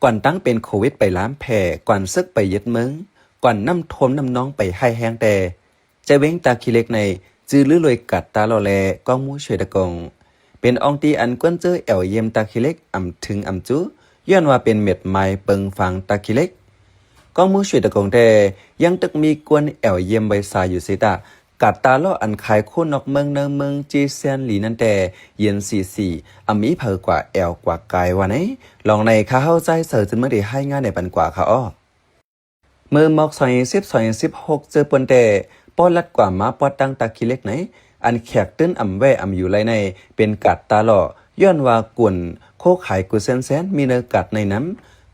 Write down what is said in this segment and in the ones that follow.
ກ່ອນຕັ້ງເປັນໂຄວິດໄປລາມແຜ່, ກ່ອນເສິກໄປຍຶດເມືອງ, ກ່ອນນ້ຳຖ້ວມນ້ຳນອງໄປຮ້າຍແຮງແດ່, ໃຈເວັງຕາຂີ້ເຫຼັກໃນຈື່ລືລວຍກາດຕາຫຼໍ່ ແລະ ກອງໝູ່ຊ່ວຍຕະກົງ ເປັນອ່ອງຕີອັນກວນເຈີແອວຢ້ຽມຕາຂີ້ເຫຼັກອຳເຖິງອຳຈູ ຍ້ອນວ່າເປັນເມັດມາຍເປິງຟາງຕາຂີ້ເຫຼັກ. ກອງໝູ່ຊ່ວຍຕະກົງແທ້ ຍັງຕຶກມີກວນແອວຢ້ຽມໄວຊາຢູ່ເສຍຕາ ກາດຕາຫຼໍ່ອັນຂາຍຄູ່ນອກເມືອງໃນເມືອງຈີ່ແສນຫຼີນັ້ນແຕ່ ເຢັນສີສີ ອຳມີໃຜກວ່າແອວກວ່າກາຍວ່າໃນ. ລອງໃນຂ້າເຮົາໃຈເສີຈຶ່ງເມືອງໄດ້ຮາຍງານໃນປັນກວ່າຄ່າອອກ. ເມື່ອມອກສອງພັນສິບ ສອງພັນສິບຫົກເຈີປ່ນແຕ່ ປ້ອນລັດກວ່າມາປອດຕັ້ງຕາຂີ້ເຫຼັກໃນ ອັນແຂກຕື່ນອຳແວ່ອຳຢູ່ໄລໃນ ເປັນກາດຕາຫຼໍ່ ຍ້ອນວ່າກຸນໂຄຂາຍກຸເຊັນແຊນ ມີເນີກາດໃນນຳ.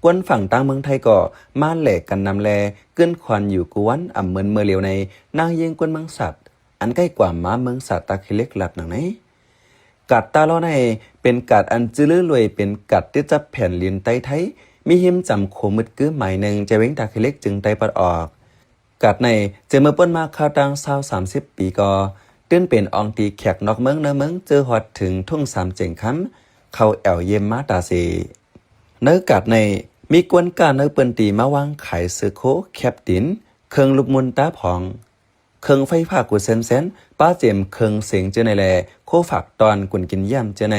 ກວນຝັ່ງຕ່າງເມືອງໄທກໍມາແຫຼກັນນຳແລ ກື້ນຄວັນຢູ່ກຸວັນ ອຳເມີນເມີ່ຫຼຽວໃນ ນາງຍິງກວນເມືອງສັດ ອັນໃກ້ກວ່າມາເມືອງສາຕາຂີ້ເຫຼັກລັດໜັງໃນ. ກາດຕາຫຼໍ່ໃນ ເປັນກາດອັນຈື່ລືລວຍເປັນກາດຕິດຈັບແຜ່ນດິນໃຕ້ໄທ ມີຮິມຈຳໂຂງມືດກືມາຍໜຶ່ງ ໃຈເວັງຕາຂີ້ເຫຼັກ ເຈີງໃຕ້ປອດອອກ. ກາດໃນ ເຈີເມື່ອປົນມາຄາວຕ່າງຊາວສາມສິບປີກໍ ຕື່ນເປັນອ່ອງຕີແຂກນອກເມືອງໃນເມືອງ ເຈີຮອດເຖິງທົ່ງສາມເຈັງຄຳ ເຂົ້າແອວຢ້ຽມມາຕາເສ. ໃນກາດໃນ ມີກວນກ້າໃນພື້ນທີ່ມາວາງຂາຍເສື້ອໂຄ ແຄບດິນ ເຄື່ອງລູບມຸນຕາຜອງ ເຄື່ອງໄຟຟ້າກຸເຊັນແຊນ ປາເຈມເຄື່ອງເສັງເຈີໃນແລ ໂຄຝາກຕ້ອນກຸນກິນຢ້າມເຈີໃນ.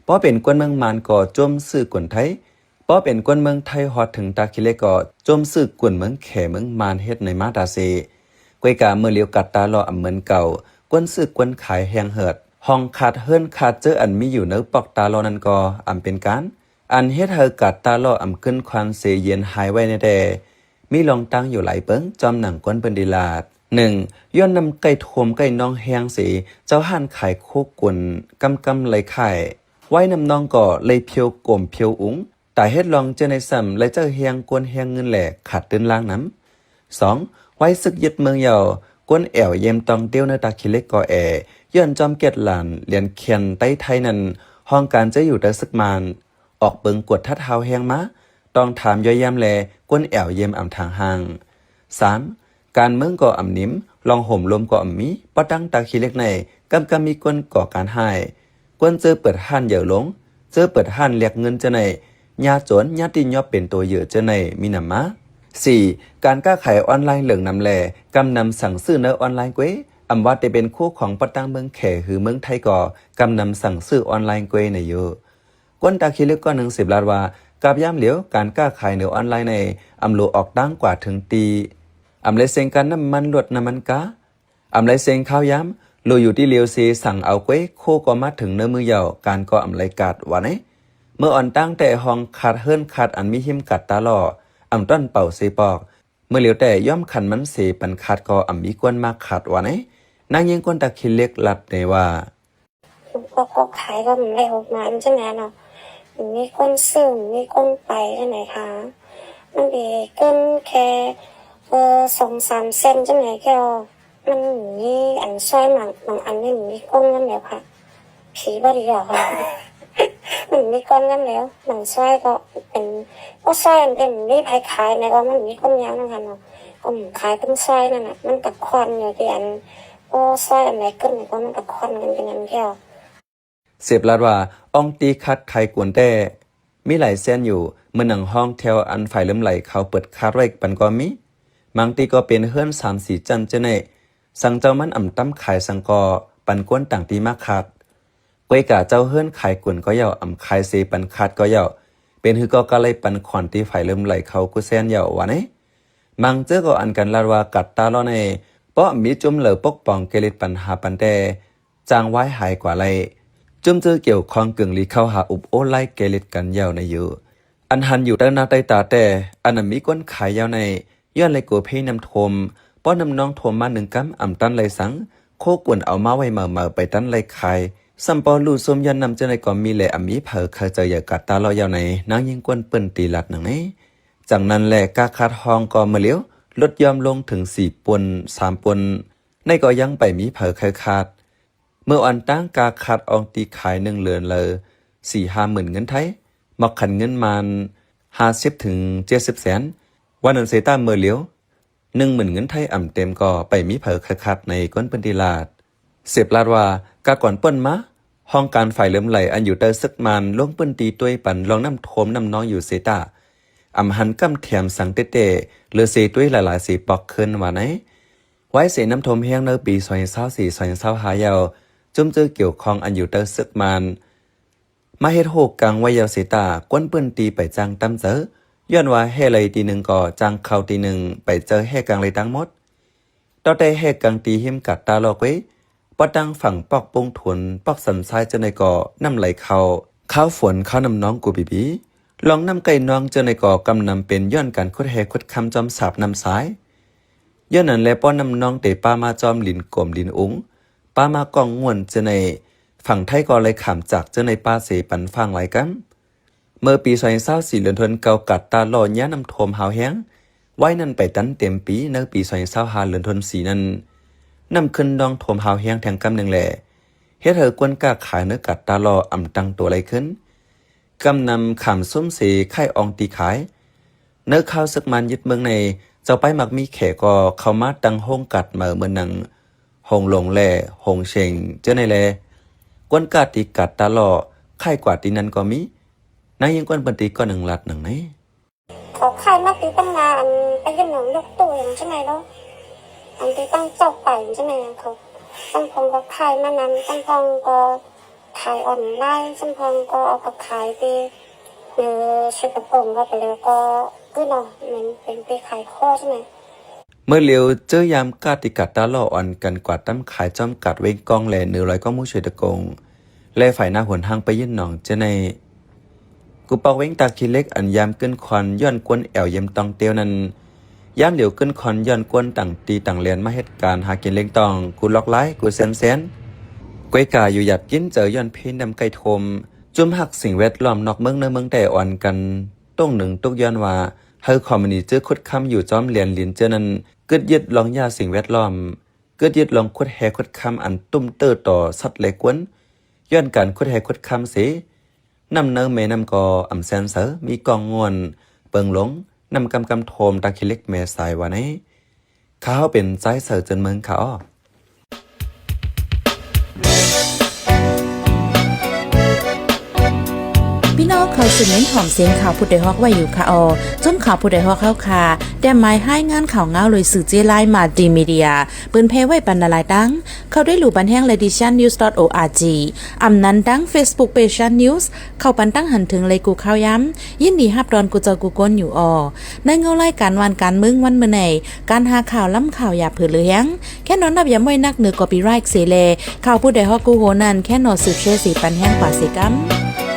ພໍເປັນກວນເມືອງມານກໍໂຈມຊື້ກຸນໄທ, ພໍເປັນກວນເມືອງໄທຮອດເຖິງຕາຂີ້ເຫຼັກກໍໂຈມຊື້ກຸນເມືອງແຂເມືອງມານເຮັດໃນມາຕາເສ. ກວຍກາເມື່ອຫຼຽວກາດຕາຫຼໍ່ອຳເມີນເກົ່າ, ກວນຊື້ກວນຂາຍແຮງເຫີດ, ຫ້ອງຂາດເຮືອນຂາດເຈີອັນມີຢູ່ໃນປອກຕາຫຼໍ່ນັ້ນກໍອຳເປັນການ ອັນເຮັດໃຫ້ກາດຕາຫຼໍ່ອຳຂຶ້ນຄວັນເສເຢັນຫາຍໄວໃນແຕ່ ມີລອງຕັ້ງຢູ່ຫຼາຍເປິງ ຈອມໜັງກວນພື້ນທີ່ລາດ. ໜຶ່ງ, ຍ້ອນນ້ຳໃກ້ຖ້ວມໃກ້ໜອງແຮງເສ ເຈົ້າຮ້ານຂາຍໂຄກຸນກຳກຳໄລ່ຂາຍ, ໄວນ້ຳນອງກໍໄລ່ພຽວໂກມພຽວອຸງ, ຕາເຮັດລອງເຈີໃນຊ້ຳ ໄລ່ເຈົ້າແຮງກວນແຮງເງິນແຫຼ ຂາດຕື່ນລ້າງນຳ. ສອງ, ໄວເສິກຍຶດເມືອງເຍົາ, ກວນແອວເຢມຕອງເດວໃນຕາຂີ້ເຫຼັກກໍແອ ຍ້ອນຈອມເກດຫຼານຫຼຽນແຄນໄຕ້ໄທນັ້ນ ຫ້ອງການຈະຢູ່ໃຕ້ເສິກມານ ອອກເບິ່ງກວດທັດຮາວແຮງມາ ຕ້ອງຖາມຢ້ອຍຢາມແລ ກວນແອວເຢມອຳທາງຫ່າງ. ສາມ, ການເມືອງກໍອຳນິມ, ລອງໂຫມລົມກໍອຳມີ, ບໍ່ຕັ້ງຕາຂີ້ເຫຼັກໃນ ກຳກຳມີກວນກໍ່ການຮ້າຍ, ກວນເຈີເປີດຮ້ານເຢີຫຼງ, ເຈີເປີດຮ້ານແລກເງິນເຈີໃນ ຍາໂຈນ ຍາຕິຍອບເປັນໂຕເຢີເຈີໃນມີນຳມາ. ສີ່, ການຄ້າຂາຍອອນລາຍເຫຼືອງນຳແລ ກຳນຳສັ່ງຊື້ໃນອອນລາຍເກວຍ, ອຳວ່າແຕ່ເປັນຄູ່ຂອງປະຕ່າງເມືອງແຂ ຫຼື ເມືອງໄທກໍກຳນຳສັ່ງຊື້ອອນລາຍເກວຍໃນຢູ່. ກວນຕາຂີ້ເຫຼັກກ້ອນໜຶ່ງສືບລາດວ່າ ກັບຍາມຫຼຽວ ການຄ້າຂາຍໃນອອນລາຍໃນ ອຳໂລອອກຕ່າງກວ່າເຖິງຕີ ອຳໄລເສັງການນ້ຳມັນລົດນ້ຳມັນກາ ອຳໄລເສັງຂ້າວຢາມ ໂລຢູ່ທີ່ຫຼຽວເສ ສັ່ງເອົາເກວຍ ໂຄກໍມາເຖິງເນີມືເຍົາ ການກໍອຳໄລກາດວ່າໃນ. ເມື່ອອ່ອນຕ່າງແຕ່ຫ້ອງຂາດເຮືອນຂາດອັນມີຮິມກາດຕາຫຼໍ່ ອຳຕ້ອນເປົ່າເສປອກ ເມື່ອຫຼຽວແຕ່ຍອມຂັນມັນເສປັນຂາດກໍອຳມີກວນມາຂາດວ່າໃນ. ນາງຍິງກວນຕາຂີ້ເຫຼັກລາດໃນວ່າ ພວກເຂົາຂາຍກໍມັນໄດ້ອອກມາຈັ່ງໃດເນາະ ມັນມີຄົນຊື້ ມັນມີຄົນໄປຈັ່ງໃດຄະ ມັນໄດ້ເກີນແຄ່ ເອີ ສອງສາມເຊັນຈັ່ງໃດແລ້ວ ມັນມີອັນຊອຍບາງ ບາງອັນນີ້ມັນມີກົນນຳແລ້ວຄະ ຜີບໍ່ດີດອກຄະ ມັນມີກົນນຳແລ້ວ ບາງຊອຍກໍເປັນ ໂອ້ ຊອຍອັນເປັນມີໃຜຂາຍແລ້ວກໍມັນມີຄົນຍ່າງນຳກັນເນາະ ກໍຂາຍເປັນຊອຍນັ້ນນະ ມັນກະຄວັນຢູ່ທີ່ອັນ ໂອ້ ຊອຍອັນໃດຂຶ້ນກໍມັນກະຄວັນກັນເປັນອັນດຽວ. ເສບລາດວ່າ ອ່ອງຕີຂາດຂາຍກວນແຕ່ ມີຫຼາຍເຊັ່ນຢູ່ ເໝືອນໜັງຫ້ອງແຖວອັນຝ່າຍເລີ່ມໄຫຼເຂົາເປີດຂາດໄວ້ປັນກໍມີ ບາງຕີກໍເປັນເຮືອນສາມສີ່ຊັ້ນເຈົ້າໃນ ສັງເຈົ້າມັນອຳຕ່ຳຂາຍສັງກໍປັນກວນຕ່າງຕີມາຂາດ ກວຍກາເຈົ້າເຮືອນຂາຍກວນກໍເຍົາ ອຳຂາຍເສປັນຂາດກໍເຍົາ ເປັນຫືອກໍກະໄລ່ປັນຂອນຕີຝ່າຍເລີ່ມໄຫຼເຂົາກູແຊນເຍົາວ່າໃນ. ມັງເຈີກໍອັນກັນລາດວ່າກັດຕາຫຼໍ່ໃນ ເພາະມີຈຸ້ມເລີປົກປ້ອງເກລິດປັນຫາປັນແຕ່ ຈ້າງວາຍຫາຍກວ່າໄລ່ ຈຸ້ມເຈີກ່ຽວຂ້ອງກຶງລີເຂົ້າຫາອຸບໂອ້ໄລ່ເກລິດກັນເຍົາໃນຢູ່ ອັນຫັນຢູ່ໃຕ້ໜ້າໃຕ້ຕາແຕ່ ອັນນຳມີຄົນຂາຍເຍົາໃນ ຍ້ອນໄລ່ກົວເພນ້ຳຖ້ວມ ພໍນ້ຳນອງຖ້ວມມາໜຶ່ງກຳ ອຳຕັນໄລ່ສັງ ໂຄກວນເອົາມາໄວ້ເໝີໆ ໄປຕັນໄລ່ຂາຍ ສ່ຳປໍລູ້ຊຸມຍ້ອນນ້ຳເຈົ້າໃນກໍມີແລ ອຳມີໃຜເຂົ້າໃຈຢາກກັດຕາຫຼໍ່ເຍົາໃນ ນາງຍິງກວນເປີ້ນຕີລາດໜັງໃນ. ຈັ່ງນັ້ນແລ ກາຂາດຫ້ອງກໍເມື່ອຫຼຽວ ລົດຍອມລົງເຖິງສີ່ປົນ ສາມປົນ ໃນກໍຍັງໄປມີໃຜເຄີຍຂາດ ເມື່ອອ່ອນຕ່າງກາຂາດອ່ອງຕີຂາຍໜຶ່ງເດືອນລະສີ່ຫ້າໝື່ນເງິນໄທ ໝອກຂັນເງິນມານຫ້າສິບເຖິງເຈັດສິບແສນ ວ່ານັ້ນເສຕາເມື່ອຫຼຽວ ໜຶ່ງໝື່ນເງິນໄທອຳເຕັມກໍໄປມີໃຜເຄີຍຂາດໃນກວນເປີ້ນຕີລາດ. ເສບລາດວ່າ ກາກ່ອນປົນມາ ຫ້ອງການຝ່າຍເຫຼື້ອມໄຫຼອັນຢູ່ໃຕ້ເສິກມານ ລົງພື້ນທີ່ຕຸ້ຍປັນລອງນ້ຳຖ້ວມນ້ຳນອງຢູ່ເຊຕາ ອຳຫັນກຳແຖມສັງເຕເຕ ເຫຼືອເສຕຸ້ຍຫຼາຍໆເສປອກຂຶ້ນວ່າໃນ. ໄວ້ເສນ້ຳຖ້ວມແຮງໃນປີສອງພັນຊາວສີ່ ສອງພັນຊາວຫ້າ ຍາວ ຈຸ້ມຈື່ກ່ຽວຂ້ອງອັນຢູ່ໃຕ້ເສິກມານ ມາເຮັດໂຮກາງໄວ້ຍາວເສຕາ ຄົນພື້ນທີ່ໄປຈ້າງຕຳເຈີ ຍ້ອນວ່າແຮ່ໄລ່ຕີໜຶ່ງກໍຈ້າງເຂົ້າຕີໜຶ່ງ ໄປເຈີແຮ່ກາງໄລ່ທັງໝົດ. ຕໍ່ແຕ່ແຮ່ກາງຕີຫິມກາດຕາຫຼໍ້ເກວ ປອດຕັ້ງຝັ່ງປອກປຸງທຸນ ປອກສັນຊາຍເຈົ້າໃນກໍນ້ຳໄຫຼເຂົ້າ ຄາວຝົນຄາວນ້ຳນອງກູບີບີ ລອງນ້ຳໃກ້ນອງເຈົ້າໃນກໍກຳນຳເປັນຍ້ອນການຂຸດແຮ່ຂຸດຄຳຈອມສາບນ້ຳຊາຍ. ຍ້ອນນັ້ນແລ ປ້ອນນ້ຳນອງເຕປາມາຈອມລິນກົມລິນອຸງ ປາມາກ້ອງງ່ວນເຈົ້າໃນ ຝັ່ງໄທກໍໄລ່ຂ້າມຈາກເຈົ້າໃນປາເສປັນຝັ່ງຫຼາຍກຳ. ເມື່ອປີສອງພັນຊາວສີ່ ເດືອນທວນເກົ້າ ກາດຕາຫຼໍ້ຍານ້ຳຖ້ວມຮາວແຮງ ໄວ້ນັ້ນໄປຕັນເຕັມປີໃນປີສອງພັນຊາວຫ້າ ເດືອນທວນສີ່ນັ້ນ ນ້ຳຂຶ້ນນອງຖ້ວມຮາວແຮງແທງກຳໜຶ່ງແລ ເຮັດໃຫ້ກວນກ້າຂາຍໃນກາດຕາຫຼໍ້ອຳຕັ້ງໂຕໄຫຼຂຶ້ນ ກຳນຳຂ້າມຊຸມເສຄ້າຍອອງຕີຂາຍ. ໃນຄາວເສິກມານຍຶດເມືອງໃນ ເຈົ້າປ້າຍມັກມີແຂກກໍເຂົ້າມາຕັ້ງໂຮງກາດເໝີເໝືອນໜັງ ໂຮງຫຼົງແລ ໂຮງເຊັງ ເຈົ້າໃນແລ ກວນກ້າຕີກາດຕາຫຼໍ້ ຂາຍກວ່າຕີນັ້ນກໍມີ. ນາງຍິງກວນພື້ນທີ່ກ້ອນໜຶ່ງລາດໜັງໃນ. ເຂົາຂາຍມາຕີຕັ້ງນານ ອັນໄປຢືມນຳລູກຕູ້ຫຍັງຈັ່ງໃດເນາະ ອັນທີ່ຕັ້ງເຈົ້າໄປຈັ່ງໃດ ເຂົາ ສຳພອງກໍຂາຍມານຳ ສຳພອງກໍຂາຍອອນລາຍ ສຳພອງກໍເອົາໄປຂາຍທີ່ ເອີ ເຊກະປົງ ກໍໄປແລ້ວກໍຄືເນາະ ມັນເປັນໄປຂາຍຄໍ່ຈັ່ງໃດ. ເມື່ອຫຼຽວເຈີຍາມກາດຕິກາດຕາຫຼໍ່ອອນກັນກວາດຕຳຂາຍຈອມກາດເວງກອງ ແລະ ເໜືອລອຍກອງໝູ່ເຊຕະກົງ ແລະ ຝ່າຍໜ້າຫົນທາງໄປຍືນໜອງເຈ້ຍໃນ ກູປອກເວງຕາຂີ້ເຫຼັກ ອັນຍາມກຶ້ນຄອນຍ້ອນກວນແອວຢ້ຽມຕ້ອງເຕວນັ້ນ ຍາມຫຼຽວກຶ້ນຄອນຍ້ອນກວນຕ່າງຕີຕ່າງແລນມາເຮັດການຫາກິນລ້ຽງຕ້ອງ ກູລັອກລາຍ ກູແຊນແຊນ ກວຍກາຢູ່ຢາກກິນເຈີຍ້ອນເພນ້ຳໃກ້ຖ້ວມ ຈຸ້ມຮັກສິ່ງແວດລ້ອມນອກເມືອງໃນເມືອງແຕ່ອ່ອນກັນ ຕົງໜຶ່ງຕຸກຍ້ອນວ່າ ເຮີຄອມມານີຈື່ຂຸດຄຳຢູ່ຈອມແລນລິນເຈີນັ້ນ ກຶດຍຶດລອງຢາສິ່ງແວດລ້ອມ ກຶດຍຶດລອງຂຸດແຮ່ຂຸດຄຳອັນຕຸ້ມເຕີຕໍ່ສັດແລະກວນ ຍ້ອນການຂຸດແຮ່ຂຸດຄຳເສ ນ້ຳໃນແມ່ນ້ຳກໍອຳແຊນເຊີ ມີກ້ອງງ່ວນ ເປິງຫຼົງ ນ້ຳກຳກຳໂທມຕາຂີ້ເຫຼັກແມ່ສາຍວ່າໃນ. ຂ້າເຮົາເປັນຊາຍເຊີເຈີນເມືອງ ຂ້າອອ. ພີ່ນ້ອງເຂົ້າສູ່ເມັນຫອມສຽງຂ່າວຜູ້ດອຍຮອກໄວ້ຢູ່ ຂ້າອອ. ຈຸ້ມຂ່າວຜູ້ດອຍຮອກເຮົາຄ່າ ແຕ້ມໝາຍຮາຍງານຂ່າວງາວໂດຍສື່ເຈ້ລາຍ Multimedia ເປີນແຜ່ໄວ້ປັນຫຼາຍໆຕັ້ງ ເຂົ້າໄດ້ຫຼູ່ບັນແຮງ Ladies Chan News dot org ອຳນັ້ນຕັ້ງ Facebook Page Chan News ເຂົ້າປັນຕັ້ງຫັນເຖິງໄລກູ່ຂ່າວຍາມ ຍິນດີຮັບຕ້ອນກູເຈົ້າກູກຄົນຢູ່ອອ. ໃນເງົາລາຍການບ້ານການເມືອງວັນມື້ໃນ ການຫາຂ່າວລ້ຳຂ່າວຢ່າເຜີເຫຼືອແຮງ ແຄ່ນອນນັບຢາມໄວ້ນັກເໜືອ copyright ເສແລ ຂ່າວຜູ້ດອຍຮອກກູໂຮນັ້ນ ແຄ່ນອນສືບແຊເສປັນແຮງປາເສກຳ.